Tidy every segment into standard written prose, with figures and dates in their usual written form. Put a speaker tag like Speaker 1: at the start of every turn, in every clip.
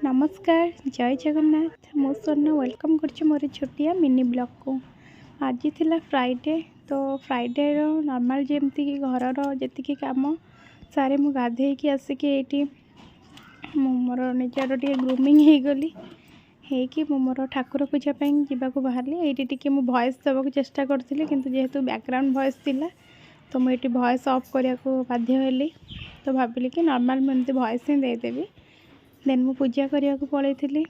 Speaker 1: ନମସ୍କାର, ଜୟ ଜଗନ୍ନାଥ। ମୁଁ ସ୍ୱର୍ଣ୍ଣ welcome କରୁଛି ମୋର ଛୋଟିଆ ମିନି ବ୍ଲଗ୍କୁ। ଆଜି ଥିଲା ଫ୍ରାଇଡ଼େ। ତ ଫ୍ରାଇଡ଼େର ନର୍ମାଲ୍ ଯେମିତିକି ଘରର ଯେତିକି କାମ ସାରି ମୁଁ ଗାଧେଇକି ଆସିକି ଏଇଠି ମୁଁ ମୋର ନିଜର ଟିକେ ଗ୍ରୁମିଂ ହେଇଗଲି। ହେଇକି ମୁଁ ମୋର ଠାକୁର ପୂଜା ପାଇଁ ଯିବାକୁ ବାହାରିଲି। ଏଇଠି ଟିକେ ମୁଁ ଭଏସ୍ ଦେବାକୁ ଚେଷ୍ଟା କରୁଥିଲି, କିନ୍ତୁ ଯେହେତୁ ବ୍ୟାକ୍ଗ୍ରାଉଣ୍ଡ ଭଏସ୍ ଥିଲା, ତ ମୁଁ ଏଇଠି ଭଏସ୍ ଅଫ୍ କରିବାକୁ ବାଧ୍ୟ ହେଲି। ତ ଭାବିଲି କି ନର୍ମାଲ୍ ମୁଁ ଏମିତି ଭଏସ୍ ହିଁ ଦେଇଦେବି। ଦେନ୍ ମୁଁ ପୂଜା କରିବାକୁ ପଳେଇଥିଲି।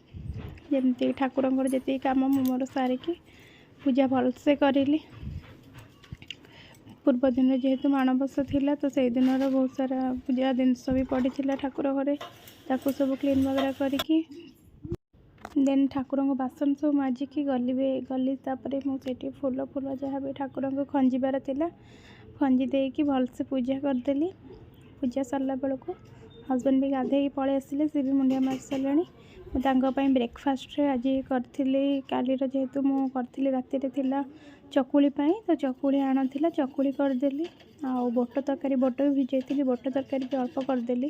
Speaker 1: ଯେମିତି ଠାକୁରଙ୍କର ଯେତିକି କାମ ମୁଁ ମୋର ସାରିକି ପୂଜା ଭଲସେ କରିଲି। ପୂର୍ବ ଦିନ ଯେହେତୁ ମାଣବସା ଥିଲା, ତ ସେଇ ଦିନର ବହୁତ ସାରା ପୂଜା ଜିନିଷ ବି ପଡ଼ିଥିଲା ଠାକୁର ଘରେ, ତାକୁ ସବୁ କ୍ଲିନ୍ ବଗେରା କରିକି, ଦେନ୍ ଠାକୁରଙ୍କ ବାସନ ସବୁ ମାଜିକି ଗଲି ବି ଗଲି। ତାପରେ ମୁଁ ସେଇଠି ଫୁଲ ଫୁଲ ଯାହା ବି ଠାକୁରଙ୍କୁ ଖଞ୍ଜିବାର ଥିଲା, ଖଞ୍ଜି ଦେଇକି ଭଲସେ ପୂଜା କରିଦେଲି। ପୂଜା ସରିଲା ବେଳକୁ ହଜବେଣ୍ଡ ବି ଗାଧେଇକି ପଳେଇ ଆସିଲେ, ସେ ବି ମୁଣ୍ଡିଆ ମାରି ସାରିଲେଣି। ମୁଁ ତାଙ୍କ ପାଇଁ ବ୍ରେକଫାଷ୍ଟରେ ଆଜି କରିଥିଲି, କାଲିର ଯେହେତୁ ମୁଁ କରିଥିଲି ରାତିରେ ଥିଲା ଚକୁଳି ପାଇଁ, ତ ଚକୁଳି ଆଣ ଥିଲା, ଚକୁଳି କରିଦେଲି। ଆଉ ବୁଟ ତରକାରୀ, ବୁଟ ବି ଭିଜେଇଥିଲି, ବୁଟ ତରକାରୀ ବି ଅଳ୍ପ କରିଦେଲି।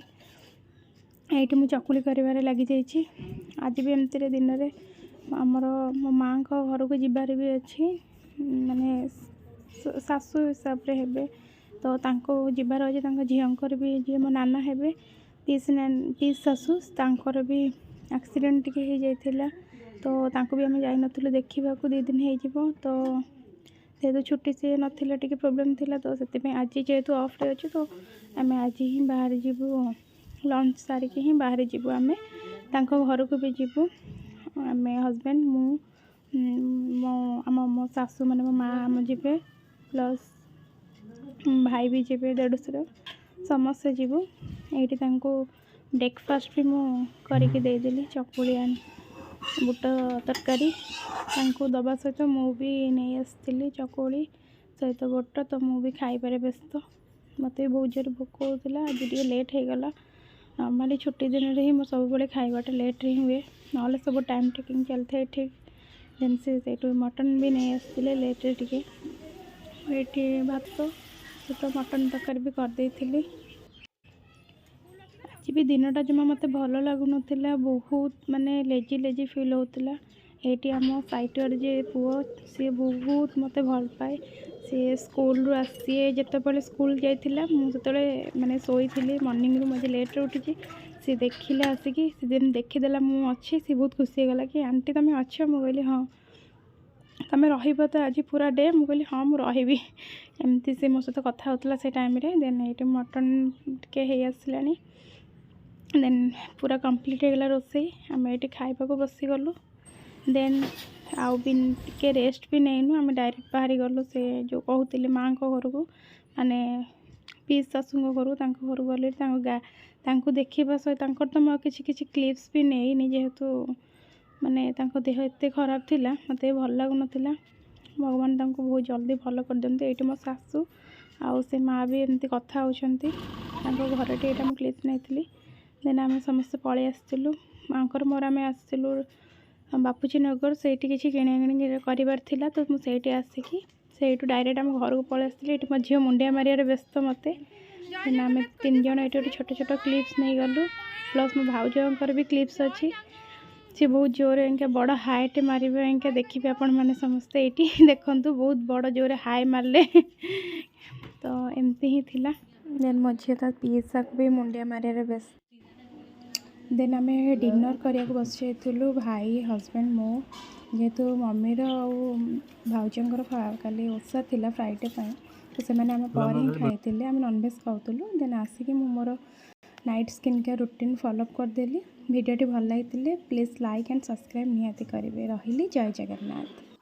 Speaker 1: ଏଇଠି ମୁଁ ଚକୁଳି କରିବାରେ ଲାଗିଯାଇଛି। ଆଜି ବି ଏମିତିରେ ଦିନରେ ଆମର ମୋ ମାଆଙ୍କ ଘରକୁ ଯିବାର ବି ଅଛି, ମାନେ ଶାଶୁ ହିସାବରେ ହେବେ, ତ ତାଙ୍କୁ ଯିବାର ଅଛି। ତାଙ୍କ ଝିଅଙ୍କର ବି, ଯିଏ ମୋ ନାନା ହେବେ, ପିଇସି ଶାଶୁ, ତାଙ୍କର ବି ଆକ୍ସିଡେଣ୍ଟ ଟିକେ ହେଇଯାଇଥିଲା, ତ ତାଙ୍କୁ ବି ଆମେ ଯାଇନଥିଲୁ ଦେଖିବାକୁ, 2 ଦିନ ହେଇଯିବ। ତ ଯେହେତୁ ଛୁଟି ସିଏ ନଥିଲେ, ଟିକେ ପ୍ରୋବ୍ଲେମ୍ ଥିଲା, ତ ସେଥିପାଇଁ ଆଜି ଯେହେତୁ ଅଫ୍ରେ ଅଛି, ତ ଆମେ ଆଜି ହିଁ ବାହାରି ଯିବୁ। ଲଞ୍ଚ ସାରିକି ହିଁ ବାହାରି ଯିବୁ ଆମେ, ତାଙ୍କ ଘରକୁ ବି ଯିବୁ ଆମେ। ହଜବେଣ୍ଡ, ମୁଁ, ମୋ ଆମ ମୋ ଶାଶୁ, ମାନେ ମୋ ମାଆ ଆମ ଯିବେ, ପ୍ଲସ୍ ଭାଇ ବି ଯିବେ, ଦେଢ଼ଶୁର, ସମସ୍ତେ ଯିବୁ। ଏଇଠି ତାଙ୍କୁ ବ୍ରେକଫାଷ୍ଟ ବି ମୁଁ କରିକି ଦେଇଦେଲି, ଚକୁଳି ଆଣି ବୁଟ ତରକାରୀ ତାଙ୍କୁ ଦେବା ସହିତ ମୁଁ ବି ନେଇ ଆସିଥିଲି ଚକୁଳି ସହିତ ବୁଟ। ତ ମୁଁ ବି ଖାଇବାରେ ବ୍ୟସ୍ତ। ମୋତେ ବି ବହୁତ ଜୋରେ ଭୋକ ହେଉଥିଲା। ଆଜି ଟିକେ ଲେଟ୍ ହେଇଗଲା। ନର୍ମାଲି ଛୁଟି ଦିନରେ ହିଁ ମୋର ସବୁବେଳେ ଖାଇବାଟା ଲେଟ୍ରେ ହିଁ ହୁଏ, ନହେଲେ ସବୁ ଟାଇମ୍ ଟେକିଂ ଚାଲିଥାଏ ଠିକ୍। ଦେନ୍ ସେ ସେଇଠୁ ମଟନ୍ ବି ନେଇ ଆସିଥିଲେ ଲେଟ୍ରେ ଟିକେ। ମୁଁ ଏଇଠି ଭାତ ସହିତ ମଟନ୍ ତରକାରୀ ବି କରିଦେଇଥିଲି। ଆଜି ବି ଦିନଟା ଜମା ମୋତେ ଭଲ ଲାଗୁନଥିଲା, ବହୁତ ମାନେ ଲେଜି ଲେଜି ଫିଲ୍ ହେଉଥିଲା। ଏଇଠି ଆମ ସାଇଟର ଯିଏ ପୁଅ, ସିଏ ବହୁତ ମୋତେ ଭଲ ପାଏ। ସିଏ ସ୍କୁଲରୁ ଆସି, ଯେତେବେଳେ ସ୍କୁଲ ଯାଇଥିଲା, ମୁଁ ସେତେବେଳେ ମାନେ ଶୋଇଥିଲି ମର୍ଣ୍ଣିଂରୁ, ମୁଁ ଆଜି ଲେଟ୍ରେ ଉଠିଛି। ସିଏ ଦେଖିଲା ଆସିକି, ସେ ଯେମିତି ଦେଖିଦେଲା ମୁଁ ଅଛି, ସିଏ ବହୁତ ଖୁସି ହେଇଗଲା କି "ଆଣ୍ଟି, ତୁମେ ଅଛ?" ମୁଁ କହିଲି, "ହଁ।" "ତୁମେ ରହିବ ତ ଆଜି ପୁରା ଡେ?" ମୁଁ କହିଲି, "ହଁ, ମୁଁ ରହିବି।" ଏମିତି ସେ ମୋ ସହିତ କଥା ହେଉଥିଲା ସେ ଟାଇମ୍ରେ। ଦେନ୍ ଏଇଠି ମଟନ୍ ଟିକେ ହେଇ ଆସିଲାଣି। ଦେନ୍ ପୁରା କମ୍ପ୍ଲିଟ୍ ହେଇଗଲା ରୋଷେଇ, ଆମେ ଏଇଠି ଖାଇବାକୁ ବସିଗଲୁ। ଦେନ୍ ଆଉ ବି ଟିକେ ରେଷ୍ଟ ବି ନେଇନୁ, ଆମେ ଡାଇରେକ୍ଟ ବାହାରି ଗଲୁ ସେ ଯେଉଁ କହୁଥିଲି ମାଆଙ୍କ ଘରକୁ, ମାନେ ପିଇସି ଶାଶୁଙ୍କ ଘରକୁ। ତାଙ୍କ ଘରକୁ ଗଲି, ତାଙ୍କ ତାଙ୍କୁ ଦେଖିବା ସହିତ ତାଙ୍କର ତ ମୁଁ ଆଉ କିଛି କିଛି କ୍ଲିପ୍ସ ବି ନେଇନି, ଯେହେତୁ ମାନେ ତାଙ୍କ ଦେହ ଏତେ ଖରାପ ଥିଲା, ମୋତେ ଭଲ ଲାଗୁନଥିଲା। ଭଗବାନ ତାଙ୍କୁ ବହୁତ ଜଲ୍ଦି ଭଲ କରିଦିଅନ୍ତୁ। ଏଇଠି ମୋ ଶାଶୁ ଆଉ ସେ ମାଆ ବି ଏମିତି କଥା ହେଉଛନ୍ତି ତାଙ୍କ ଘରଟି। ଏଇଟା ମୁଁ କ୍ଲିପ୍ସ ନେଇଥିଲି। ଦେନ୍ ଆମେ ସମସ୍ତେ ପଳେଇ ଆସିଥିଲୁ। ମାଆଙ୍କର ମୋର ଆମେ ଆସିଥିଲୁ ବାପୁଜୀ ନଗର, ସେଇଠି କିଛି କିଣାକିଣି କରିବାର ଥିଲା। ତ ମୁଁ ସେଇଠି ଆସିକି ସେଇଠୁ ଡାଇରେକ୍ଟ ଆମ ଘରକୁ ପଳେଇ ଆସିଥିଲି। ଏଇଠି ମୋ ଝିଅ ମୁଣ୍ଡିଆ ମାରିବାରେ ବ୍ୟସ୍ତ ମୋତେ। ଦେନ୍ ଆମେ ତିନି ଜଣ ଏଇଠି ଗୋଟେ ଛୋଟ ଛୋଟ କ୍ଲିପ୍ସ ନେଇଗଲୁ। ପ୍ଲସ୍ ମୋ ଭାଉଜଙ୍କର ବି କ୍ଲିପ୍ସ ଅଛି। ସେ ବହୁତ ଜୋରେ ଏଇକା ବଡ଼ ହାଇଟେ ମାରିବେ ଏଇକା, ଦେଖିବେ ଆପଣମାନେ ସମସ୍ତେ। ଏଇଠି ଦେଖନ୍ତୁ, ବହୁତ ବଡ଼ ଜୋରେ ହାଇ ମାରିଲେ। ତ ଏମିତି ହିଁ ଥିଲା। ଦେନ୍ ମୋ ଝିଅ ତା ପିଇସାକୁ ବି ମୁଣ୍ଡିଆ ମାରିବାରେ ବ୍ୟସ୍ତ। ଦେନ୍ ଆମେ ଡିନର୍ କରିବାକୁ ବସିଯାଇଥିଲୁ, ଭାଇ, ହଜବେଣ୍ଡ, ମୁଁ। ଯେହେତୁ ମମିର ଆଉ ଭାଉଜଙ୍କର କାଲି ଓଷା ଥିଲା ଫ୍ରାଇଡ଼େ ପାଇଁ, ତ ସେମାନେ ଆମ ପରେ ହିଁ ଖାଇଥିଲେ। ଆମେ ନନଭେଜ୍ ଖାଉଥିଲୁ। ଦେନ୍ ଆସିକି ମୁଁ ମୋର night skin care routine follow up କରିଦେଲି। ଭିଡ଼ିଓଟି ଭଲ ଲାଗିଥିଲେ ପ୍ଲିଜ୍ ଲାଇକ୍ ଆଣ୍ଡ ସବସ୍କ୍ରାଇବ୍ ନିହାତି କରିବେ। ରହିଲି, ଜୟ ଜଗନ୍ନାଥ।